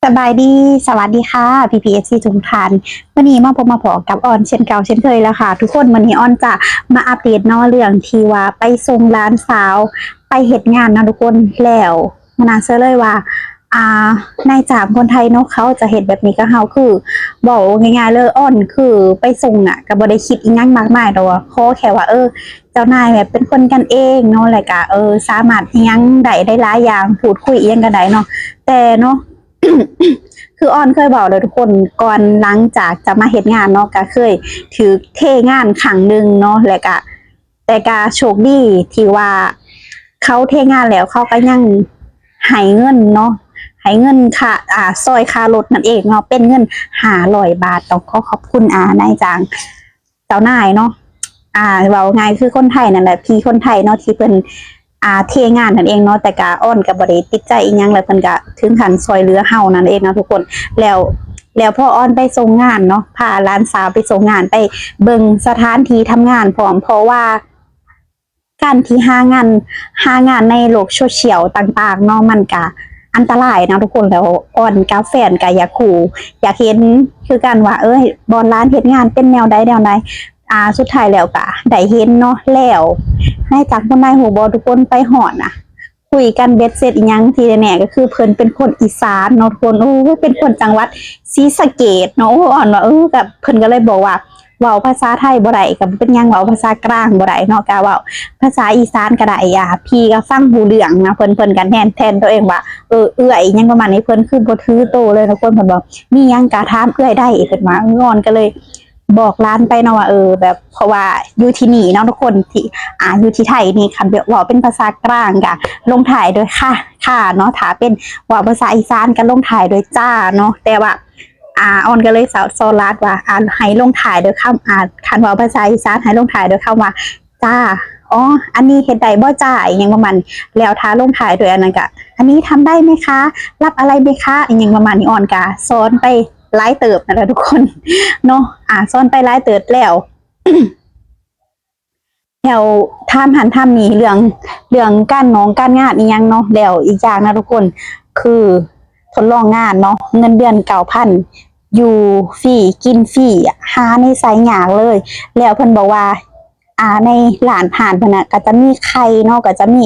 ສະບາຍດີ ສະຫວັດດີຄ່ະ ພີ່ໆ ເອັຟຊີ ທຸກທ່ານ. ມື້ນີ້ມາພົບມາພໍ້ກັບອອນເຊັ່ນເກົ່າເຊັ່ນເຄີຍແລ້ວຄ່ະທຸກຄົນ. ມື້ນີ້ອອນຈະມາອັບເດດເນາະ ເລື່ອງທີ່ວ່າໄປສົ່ງຫຼານສາວໄປເຮັດງານເນາະທຸກຄົນ. ແລ້ວມານາເຊື່ອເລີຍວ່າ ອ່າ ນາຍຈ້າງຄົນໄທເນາະ ເຂົາຈະເຮັດແບບນີ້ກັບເຮົາ ຄືເວົ້າງ່າຍໆເລີຍ ອອນຄືໄປສົ່ງນະ ກໍບໍ່ໄດ້ຄິດອີ່ຫຍັງມາກມາຍດອກ ຂໍແຄ່ວ່າ ເອີ ເຈົ້ານາຍແບບເປັນຄົນກັນເອງເນາະ ແລ້ວກະ ເອີ ສາມາດອີ່ຫຍັງໄດ້ ໄດ້ຫຼາຍຢ່າງ ພູດຄຸຍອີ່ຫຍັງກໍໄດ້ເນາະ. ແຕ່ເນາະ ຄືອອນເຄີຍເວົ້າແລ້ວທຸກຄົນ ກ່ອນຫຼັງຈາກຈະມາເຮັດງານເນາະ ກະເຄີຍຖືກເທງານຄັ້ງໜຶ່ງເນາະ ແລ້ວກະ ແຕ່ກະໂຊກດີທີ່ວ່າເຂົາເທງານແລ້ວ ເຂົາກໍຍັງໃຫ້ເງິນເນາະ ໃຫ້ເງິນຄ່າ ອ່າ ຊ່ອຍຄ່າລົດນັ້ນເອງເນາະ ເປັນເງິນຫ້າຮ້ອຍບາດ. ຕ້ອງຂໍຂອບຄຸນ ອ່າ ນາຍຈ້າງ ເຈົ້ານາຍເນາະ ອ່າ ເວົ້າງ່າຍຄືຄົນໄທນັ້ນແຫຼະ ພີ່ຄົນໄທເນາະ ທີ່ເພິ່ນ ອ່າ ເທງານນັ້ນເອງເນາະ. ແຕ່ກະອອນກະບໍ່ໄດ້ຕິດໃຈອີ່ຫຍັງ ແລ້ວເພິ່ນກະເຖິງຂັ້ນຊ່ອຍເຫຼືອເຮົານັ້ນເອງເນາະທຸກຄົນ. ແລ້ວ ແລ້ວພໍອອນໄປສົ່ງງານເນາະ ພາຫຼານສາວໄປສົ່ງງານ ໄປເບິ່ງສະຖານທີ່ທຳງານພ້ອມ ເພາະວ່າ ການທີ່ຫາງານ ຫາງານໃນໂລກໂຊຊຽວຕ່າງໆເນາະ ມັນກະອັນຕະລາຍເນາະທຸກຄົນ. ແລ້ວອອນກັບແຟນກະຢາກຮູ້ ຢາກເຫັນຄືກັນວ່າ ເອີຍ ບ່ອນຫຼານເຮັດງານເປັນແນວໃດແນວໃດ ອ່າ ສຸດທ້າຍແລ້ວກະໄດ້ເຫັນເນາະ. ແລ້ວນາຍຈ້າງຄົນໃດຮູ້ບໍ່ທຸກຄົນ ໄປຮອດນະ ຄຸຍກັນເບັດເສັດອີ່ຫຍັງ ທີ່ແນ່ໆກໍຄືເພິ່ນເປັນຄົນອີສານເນາະທຸກຄົນ. ໂອ້ຍ ເປັນຄົນຈັງຫວັດ ສີສະເກດເນາະ. ໂອ້ ອອນວ່າ ເອີ ກໍເພິ່ນກໍເລີຍບອກວ່າ ເວົ້າພາສາໄທບໍ່ໄດ້ກໍບໍ່ເປັນຫຍັງ ເວົ້າພາສາກາງບໍ່ໄດ້ເນາະ ກໍເວົ້າພາສາອີສານກໍໄດ້. ອ່າ ພີ່ກໍຟັງຮູ້ເລື່ອງນະ ເພິ່ນ ເພິ່ນກໍແທນ ແທນຕົວເອງວ່າ ເອີ ເອື້ອຍ ອີ່ຫຍັງປະມານນີ້. ເພິ່ນຄືບໍ່ຖືໂຕເລີຍທຸກຄົນ ເພິ່ນບອກ ມີຫຍັງກໍຖາມເອື້ອຍໄດ້ ເພິ່ນວ່າ. ອອນກໍເລີຍບອກຫຼານໄປເນາະວ່າ ເອີ ແບບ ເພາະວ່າຢູ່ທີ່ນີ້ເນາະທຸກຄົນ ທີ່ ອ່າ ຢູ່ທີ່ໄທນີ້ ຄັນແບບເວົ້າເປັນພາສາກາງກໍລົງທ້າຍດ້ວຍ ຄະ ຄະ ເນາະ. ຖ້າເປັນເວົ້າພາສາອີສານກໍລົງທ້າຍດ້ວຍ ຈາ ເນາະ. ແຕ່ວ່າ ອ່າ ອອນກໍເລີຍສອນຫຼານວ່າ ອ່າ ໃຫ້ລົງທ້າຍດ້ວຍຄຳ ອ່າ ຄັນເວົ້າພາສາອີສານໃຫ້ລົງທ້າຍດ້ວຍຄຳວ່າ ຈ້າ ອໍ ອັນນີ້ເຮັດໄດ້ບໍ່ຈ້າ ອີ່ຫຍັງປະມານນີ້. ແລ້ວຖ້າລົງທ້າຍດ້ວຍອັນນັ້ນກໍ ອັນນີ້ທຳໄດ້ໄໝຄະ ຮັບອະໄລໄໝຄະ ອີ່ຫຍັງປະມານນີ້. ອອນກໍສອນໄປຫຼາຍເຕີບນັ້ນແຫຼະທຸກຄົນເນາະ ອ່າ ສອນໄປຫຼາຍເຕີບແລ້ວ ແລ້ວຖາມຫັ້ນຖາມນີ້ ເລື່ອງ ເລື່ອງການໜອງການງານອີ່ຫຍັງເນາະ. ແລ້ວອີກຢ່າງນະທຸກຄົນ ຄືທົດລອງງານເນາະ ເງິນເດືອນເກົ້າພັນ ຢູ່ຟຣີ ກິນຟຣີ ຫາໃນໃສຍາກເລີຍ. ແລ້ວເພິ່ນບອກວ່າ ອ່າ ໃນຮ້ານ ຮ້ານເພິ່ນນະ ກໍຈະມີໄຂ່ເນາະ ກໍຈະມີ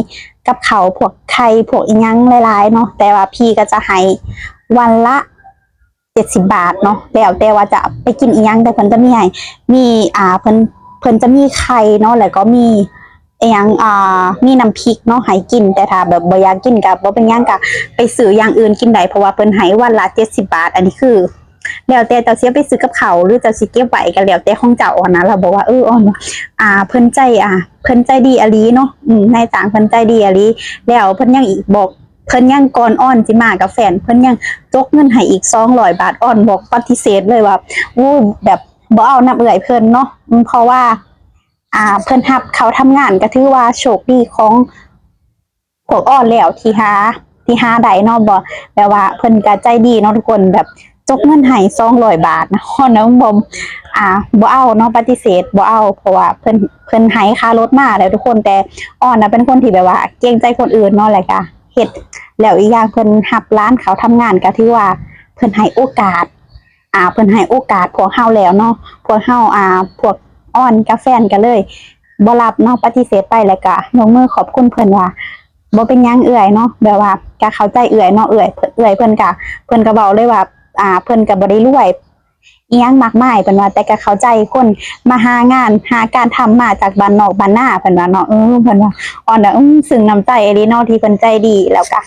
ກັບເຂົ້າພວກໄຂ່ພວກອີ່ຫຍັງຫຼາຍໆເນາະ. ແຕ່ວ່າພີ່ກໍຈະໃຫ້ວັນລະ ເຈັດສິບບາດເນາະ ແລ້ວແຕ່ວ່າຈະໄປກິນອີ່ຫຍັງ ແຕ່ເພິ່ນຈະມີໃຫ້ ມີ ອ່າ ເພິ່ນ ເພິ່ນຈະມີໄຂ່ເນາະ ແລ້ວກໍມີອີ່ຫຍັງ ອ່າ ມີນ້ຳພລິກເນາະໃຫ້ກິນ. ແຕ່ຖ້າແບບບໍ່ຢາກກິນກໍບໍ່ເປັນຫຍັງ ກໍໄປຊື້ຢ່າງອື່ນກິນໄດ້ ເພາະວ່າເພິ່ນໃຫ້ວັນລະເຈັດສິບບາດ. ອັນນີ້ຄືແລ້ວແຕ່ເຈົ້າຊິເອົາໄປຊື້ກັບເຂົ້າ ຫຼືເຈົ້າຊິເກັບໄວ້ກໍແລ້ວແຕ່ຂອງເຈົ້າ. ອອນນະ ລາວບອກວ່າ ເອີ ອອນ ອ່າ ເພິ່ນໃຈ ອ່າ ເພິ່ນໃຈດີອີ່ຫຼີເນາະ ອືມ ນາຍຈ້າງເພິ່ນໃຈດີອີ່ຫຼີ. ແລ້ວເພິ່ນຍັງອີກບອກ ເພິ່ນຍັງ ກ່ອນອອນຊິມາກັບແຟນ ເພິ່ນຍັງຈົກເງິນໃຫ້ອີກສອງຮ້ອຍບາດ. ອອນບອກປະຕິເສດເລີຍວ່າ ໂອ້ ແບບບໍ່ເອົານຳເອື້ອຍເພິ່ນເນາະ ເພາະວ່າ ອ່າ ເພິ່ນຮັບເຂົ້າທຳງານ ກໍຖືວ່າໂຊກດີຂອງພວກອອນແລ້ວທີ່ຫາ ທີ່ຫາໄດ້ເນາະ. ບໍ່ ແບບວ່າເພິ່ນກໍໃຈດີເນາະທຸກຄົນ ແບບ ຈົກເງິນໃຫ້ສອງຮ້ອຍບາດນະ. ອອນນະບໍ່ ອ່າ ບໍ່ເອົາເນາະ ປະຕິເສດບໍ່ເອົາ ເພາະວ່າເພິ່ນ ເພິ່ນໃຫ້ຄ່າລົດມາແລ້ວທຸກຄົນ. ແຕ່ອອນນະເປັນຄົນທີ່ແບບວ່າເກງໃຈຄົນອື່ນເນາະ ແລ້ວກະເຮັດ ແລ້ວອີກຢ່າງເພິ່ນຮັບຫຼານເຂົ້າທຳງານ ກະຖືວ່າເພິ່ນໃຫ້ໂອກາດ ອ່າ ເພິ່ນໃຫ້ໂອກາດພວກເຮົາແລ້ວເນາະ. ພວກເຮົາ ອ່າ ພວກອອນກັບແຟນກະເລີຍບໍ່ຮັບເນາະ ປະຕິເສດໄປ ແລ້ວກະຍົກມືຂອບຄຸນເພິ່ນວ່າ ບໍ່ເປັນຫຍັງເອື້ອຍເນາະ ແບບວ່າກະເຂົ້າໃຈເອື້ອຍເນາະ ເອື້ອຍ ເອື້ອຍເພິ່ນກະ ເພິ່ນກະເວົ້າເລີຍວ່າ ອ່າ ເພິ່ນກະບໍ່ໄດ້ລວຍອີ່ຫຍັງມາກມາຍ ເພິ່ນວ່າ ແຕ່ກະເຂົ້າໃຈຄົນມາຫາງານຫາການທຳ ມາຈາກບ້ານນອກບ້ານນາ ເພິ່ນວ່າເນາະ. ເອີ ເພິ່ນວ່າ ອອນນະ ອື ເຊິ່ງນ້ຳໃຈອີ່ຫຼີເນາະ ທີ່ເພິ່ນໃຈດີ. ແລ້ວກະ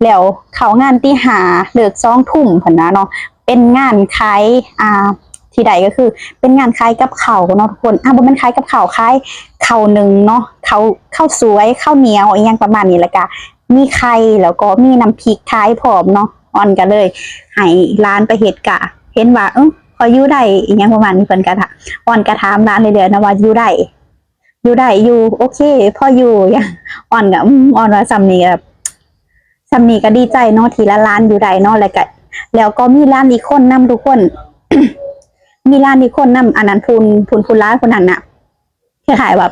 ແລ້ວເຂົ້າງານຕີຫ້າ ເລີກສອງທຸ່ມ ເພິ່ນວ່າເນາະ ເປັນງານຂາຍ ອ່າ ທີ່ໃດກໍຄືເປັນງານຂາຍກັບເຂົ້າເນາະທຸກຄົນ. ອ່າ ບໍ່ແມ່ນຂາຍກັບເຂົ້າ ຂາຍເຂົ້າໜຶ້ງເນາະ ເຂົ້າ ເຂົ້າສວຍ ເຂົ້າໜຽວ ອີ່ຫຍັງປະມານນີ້ ແລ້ວກະມີໄຂ່ ແລ້ວກໍມີນ້ຳພລິກຂາຍພ້ອມເນາະ. ອອນກໍເລີຍໃຫ້ຫຼານໄປເຮັດ ກະເຫັນວ່າ ເອີ ພໍຢູ່ໄດ້ ອີ່ຫຍັງປະມານນີ້. ເພິ່ນກະ ອອນກະຖາມຫຼານເລື້ອຍໆນະວ່າຢູ່ໄດ້ ຢູ່ໄດ້ຢູ່ ໂອເຄ ພໍຢູ່. ອອນກໍ ອື ອອນວ່າຊ່ຳນີ້ ແບບ ຊ່ຳນີ້ກໍດີໃຈເນາະ ທີ່ຫຼານໆຢູ່ໄດ້ເນາະ. ແລ້ວກໍ ແລ້ວກໍມີຫຼານອີກຄົນນຳທຸກຄົນ ມີຫຼານອີກຄົນນຳ ອັນນັ້ນ ຜູ້ ຜູ້ ຜູ້ຫຼານຜູ້ນັ້ນນະ ຄ້າຍໆວ່າ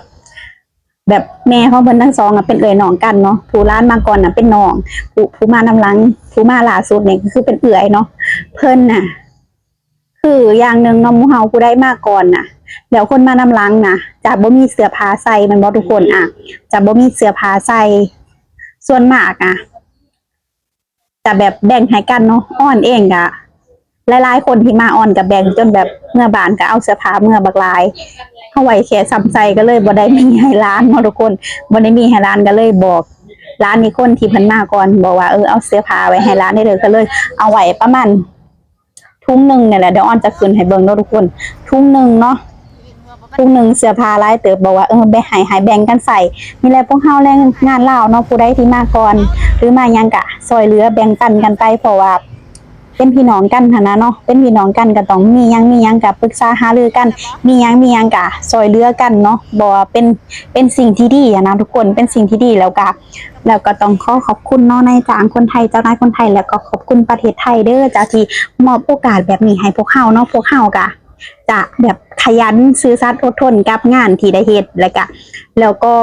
ແບບແມ່ຂອງເພິ່ນທັງສອງອະເປັນເອື້ອຍນ້ອງກັນເນາະ ຜູ້ຫຼານມາກ່ອນນະເປັນນ້ອງ ຜູ້ ຜູ້ມານຳຫຼັງ ຜູ້ ຜູ້ມາລ່າສຸດນີ້ກໍຄືເປັນເອື້ອຍເນາະ ເພິ່ນນະ ຄືຢ່າງໜຶ່ງເນາະ ໝູ່ເຮົາຜູ້ໃດມາກ່ອນນະ ແລ້ວຄົນມານຳຫຼັງນະ ຈະບໍ່ມີເສື້ອຜ້າໃສ່ແມ່ນບໍ່ທຸກຄົນ? ອາ ຈະບໍ່ມີເສື້ອຜ້າໃສ່ ສ່ວນມາກອະ ຈະແບບແບ່ງໃຫ້ກັນເນາະ. ອອນເອງກະ ຫຼາຍໆຄົນທີ່ມາ ອອນກະແບ່ງຈົນແບບເມືອບ້ານກະເອົາເສື້ອຜ້າເມືອບັກຫຼາຍ ເອົາໄວ້ແຄ່ຊ່ຳໃສ່ ກໍເລີຍບໍ່ໄດ້ມີໃຫ້ຫຼານເນາະທຸກຄົນ ບໍ່ໄດ້ມີໃຫ້ຫຼານ ກໍເລີຍບອກຫຼານອີກຄົນທີ່ເພິ່ນມາກ່ອນ ບອກວ່າ ເອີ ເອົາເສື້ອຜ້າໄວ້ໃຫ້ຫຼານແດ່ເດີ ກໍເລີຍເອົາໄວ້ປະມານ ຖົງໜຶ່ງນີ້ແຫຼະ ດຽວອອນຈະຂຶ້ນໃຫ້ເບິ່ງເນາະທຸກຄົນ ຖົງໜຶ່ງເນາະ ຖົງໜຶ່ງເສື້ອຜ້າຫຼາຍເຕີບ ບອກວ່າ ເອີ ແບ່ງໃຫ້ ໃຫ້ແບ່ງກັນໃຊ້ ນີ້ແຫຼະ ພວກເຮົາແຮງງານລາວເນາະ ຜູ້ໃດທີ່ມາກ່ອນ ຫຼືມາຫຍັງກະຊ່ອຍເຫຼືອແບ່ງປັນກັນໄປ ເພາະວ່າເປັນພີ່ນ້ອງກັນຫັ້ນນະເນາະ ເປັນພີ່ນ້ອງກັນກໍຕ້ອງມີຫຍັງ ມີຫຍັງກະປຶກສາຫາລືກັນ ມີຫຍັງ ມີຫຍັງກະຊ່ອຍເຫຼືອກັນເນາະ ບໍ່ວ່າເປັນ ເປັນສິ່ງທີ່ດີຫັ້ນນະທຸກຄົນ ເປັນສິ່ງທີ່ດີ ແລ້ວກະ ແລ້ວກໍຕ້ອງຂໍຂອບຄຸນເນາະ ນາຍຈ້າງຄົນໄທ ເຈົ້ານາຍຄົນໄທ ແລ້ວກໍຂອບຄຸນປະເທດໄທເດີ ເຈົ້າທີ່ມອບໂອກາດແບບນີ້ໃຫ້ພວກເຮົາເນາະ ພວກເຮົາກະຈະແບບຂະຫຍັນ ຊື່ສັດ ອົດທົນກັບງານທີ່ໄດ້ເຮັດ ແລ້ວກະ ແລ້ວກໍ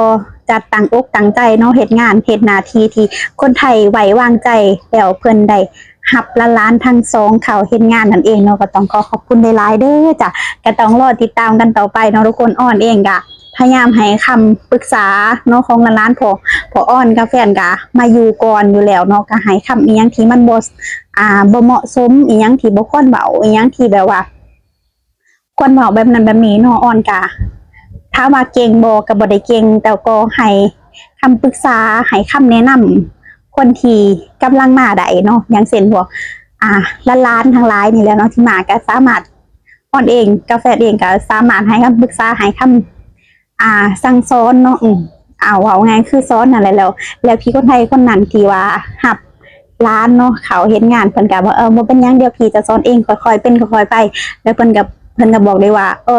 ຈະຕັ້ງອົກຕັ້ງໃຈເນາະ ເຮັດງານ ເຮັດໜ້າທີ່ທີ່ຄົນໄທໄວ້ວາງໃຈ ແລ້ວເພິ່ນໄດ້ຮັບຫຼານໆທັງສອງເຂົ້າເຮັດງານນັ້ນເອງເນາະ ກໍຕ້ອງຂໍຂອບຄຸນຫຼາຍໆເດີຈ້າ ກໍຕ້ອງລໍຕິດຕາມກັນຕໍ່ໄປເນາະທຸກຄົນ ອອນເອງກະ ພະຍາຍາມໃຫ້ຄຳປຶກສາເນາະ ຂອງຫຼານໆ ເພາະ ເພາະອອນກັບແຟນກະມາຢູ່ກ່ອນຢູ່ແລ້ວເນາະ ກະໃຫ້ຄຳອີ່ຫຍັງທີ່ມັນບໍ່ ອ່າ ບໍ່ເໝາະສົມ ອີ່ຫຍັງທີ່ບໍ່ຄວນເວົ້າ ອີ່ຫຍັງທີ່ແບບວ່າຄວນເວົ້າແບບນັ້ນແບບນີ້ເນາະ ອອນກະ ຖາມວ່າເກັ່ງບໍ່ ກະບໍ່ໄດ້ເກັ່ງ ແຕ່ກໍໃຫ້ຄຳປຶກສາ ໃຫ້ຄຳແນະນຳຄົນທີ່ກຳລັງມາໄດ້ເນາະ ຢ່າງເຊັ່ນພວກ ອ່າ ຫຼານໆທັງຫຼາຍນີ້ແຫຼະເນາະ ທີ່ມາກະສາມາດ ອອນເອງກັບແຟນເອງກໍສາມາດໃຫ້ຄຳປຶກສາ ໃຫ້ຄຳ ອ່າ ສັ່ງສອນເນາະ ອືມ ເອົາ ເວົ້າງ່າຍຄືສອນນັ້ນແຫຼະ ແລ້ວ ແລ້ວພີ່ຄົນໄທຄົນນັ້ນທີ່ວ່າຮັບຫຼານເນາະ ເຂົ້າເຮັດງານ ເພິ່ນກໍວ່າ ເອີ ບໍ່ເປັນຫຍັງ ດຽວພີ່ຈະສອນເອງ ຄ່ອຍໆເປັນຄ່ອຍໆໄປ ແລ້ວເພິ່ນກໍ ເພິ່ນກໍບອກໄດ້ວ່າ ເອີ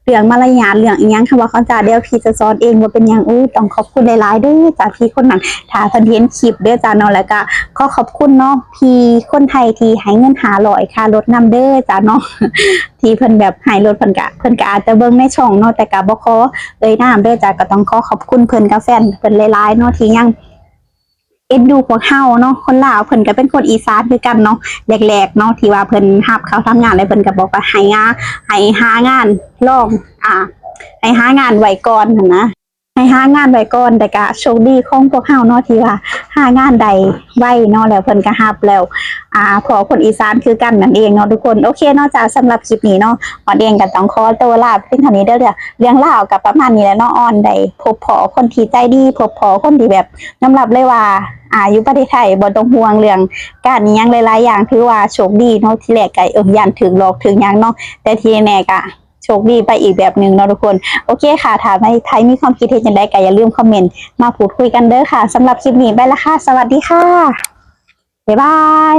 ເລື່ອງມາລະຍາດ ເລື່ອງອີ່ຫຍັງ ຄຳວ່າເຂົາຈະ ດຽວພີ່ຈະສອນເອງ ບໍ່ເປັນຫຍັງ. ໂອ້ ຕ້ອງຂອບຄຸນຫຼາຍໆເດີຈ້າ ພີ່ຄົນນັ້ນ ຖ້າເພິ່ນເຫັນຄລິບເດີຈ້າເນາະ ແລ້ວກໍຂໍຂອບຄຸນເນາະ ພີ່ຄົນໄທທີ່ໃຫ້ເງິນຫ້າຮ້ອຍຄ່າລົດນຳເດີຈ້າເນາະ ທີ່ເພິ່ນແບບໃຫ້ລົດ ເພິ່ນກະ ເພິ່ນກະອາດຈະເບິ່ງໃນຊ່ອງເນາະ ແຕ່ກະບໍ່ຂໍເອີ່ຍນາມເດີຈ້າ ກໍຕ້ອງຂໍຂອບຄຸນເພິ່ນກັບແຟນເພິ່ນຫຼາຍໆເນາະ ທີ່ຍັງເອັນດູພວກເຮົາເນາະ. ຄົນລາວເພິ່ນກະເປັນຄົນອີສານຄືກັນເນາະ ແລກໆເນາະ ທີ່ວ່າເພິ່ນຮັບເຂົ້າທຳງານ ແລ້ວເພິ່ນກະບອກວ່າໃຫ້ຫາ ໃຫ້ຫາງານລອງ ອ່າ ໃຫ້ຫາງານໄວ້ກ່ອນຫັ້ນນະ ໃຫ້ຫາງານໄວ້ກ່ອນ ແຕ່ກະໂຊກດີຂອງພວກເຮົາເນາະ ທີ່ວ່າຫາງານໄດ້ໄວເນາະ ແລ້ວເພິ່ນກະຮັບ ແລ້ວ ອ່າ ເພາະຄົນອີສານຄືກັນນັ້ນເອງເນາະທຸກຄົນ. ໂອເຄເນາະຈ້າ ສຳລັບຄລິບນີ້ເນາະ ອອນເອງກໍຕ້ອງຂໍຕົວລາພຽງເທົ່ານີ້ເດີ. ເລື່ອງລາວກໍປະມານນີ້ແຫຼະເນາະ ອອນໄດ້ພົບພໍ້ຄົນທີ່ໃຈດີ ພົບພໍ້ຄົນທີ່ແບບຍອມຮັບເລີຍວ່າ ອ່າ ຢູ່ປະເທດໄທບໍ່ຕ້ອງຫ່ວງເລື່ອງການອີ່ຫຍັງຫຼາຍໆຢ່າງ ຖືວ່າໂຊກດີເນາະ. ທີແລກກໍ ເອີ ຢ້ານຖືກຫຼອກຖືກຫຍັງເນາະ ແຕ່ທີ່ແນ່ໆກໍ ໂຊກດີໄປອີກແບບໜຶ່ງເນາະທຸກຄົນ. ໂອເຄຄ່ະ ຖ້າໃຜມີຄວາມຄິດເຫັນຈັ່ງໃດກໍຢ່າລືມຄອມເມັນມາພູດຄຸຍກັນເດີຄ່ະ. ສຳລັບຄລິບນີ້ໄປລະຄ່ະ ສະຫວັດດີຄ່ະ ບາຍບາຍ.